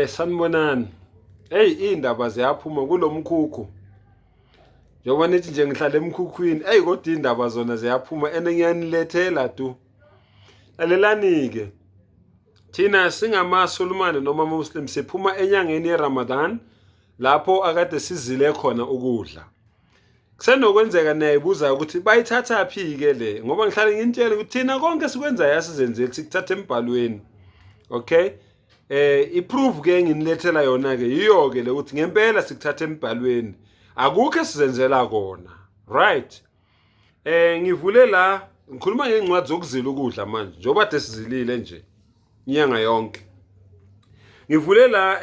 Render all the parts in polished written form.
Sanibonani. Hey, iy'ndaba ziyaphuma kulo mkhukhu. Njengoba nithi nje ngihlala emkhukhwini, eyi kodwa iy'ndaba zona ziyaphuma and ngiyanilethela tu. Lalelani-ke. Thina singamaSulumane noma amaMuslim siphuma enyangeni yeRamadan lapho akade sizile khona ukudla. Kusenokwenzeka niyayibuza ukuthi bayithatha phi-ke le ngoba ngihlale nginitshele ukuthi thina konke esikwenzayo asizenzeli sikuthatha embhalweni. Okay? I-proof ke nginilethela yona ke yiyo ke le ukuthi ngempela sikuthatha embhalweni. Akukho esizenzela kona. Right? Ngivule la ngikhuluma ngencwadi zokuzila ukudla manje njengoba de sizilile nje inyanga yonke. Ngivule la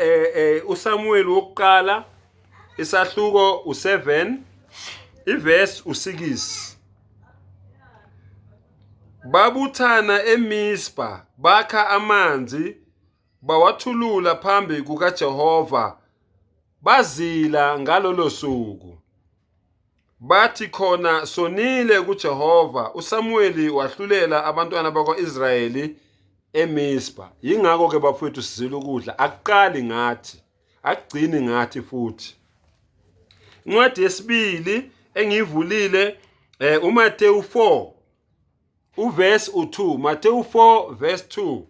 uSamuel wokuqala isahluko u7 iverse u6. Babuthana eMispa bakha amanzi bawathulula phambi kukaJehova bazila ngalolo suku. Bathi khona sonile kuJehova. USamuweli wahlulela abantwana bakwa-Israyeli eMispa. Yingakho ke bafowethu sizila ukudla, akuqali ngathi, akugcini ngathi futhi. Incwadi yesibili engiyivulile uMateyu 4 uverse u2, Mateyu 4 verse 2.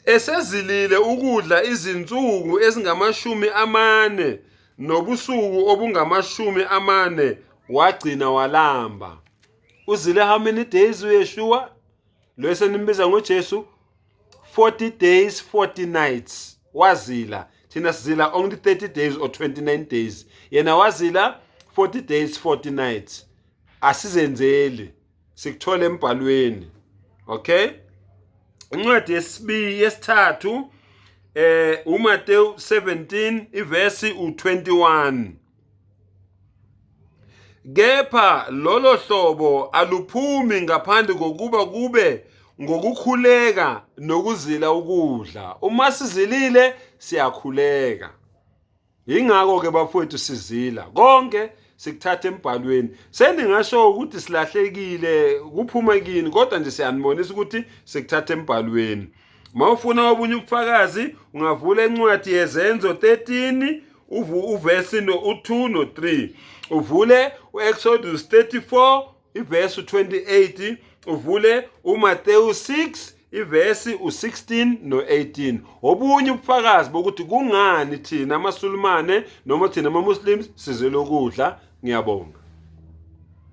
Esezilile ukudla izinsuku ezingamashumi amane nobusuku obungamashumi amane wagcina walamba. Uzile how many days uYeshua? Lo esenimbiza ngoJesu 40 days 40 nights wazila. Thina sizila only 30 days or 29 days. Yena wazila 40 days 40 nights. Asizenzeli, sikuthola embhalweni. Okay? Incwadi yesibili yesithathu uMateyu 17 ivesi u21. Kepha lolo hlobo aluphumi ngaphandle kokuba kube ngokukhuleka nokuzila ukudla. Uma sizilile siyakhuleka. Yingakho ke bafowethu sizila konke sikuthatha embhalweni. Seningasho ukuthi silahlekile kuphuma kini, kodwa nje siyanibonisa ukuthi sikuthatha embhalweni. Mawufuna obunye ubufakazi ungavula incwadi yeZenzo 13 uvesi no u2 no3, uvule uExodus 34 ivesi u28, uvule uMateyu 6 ivesi u16 no18. Obunye ubufakazi bokuthi kungani thina amaSulumane noma thina amaMuslims sizele ukudla. Ngiyabonga.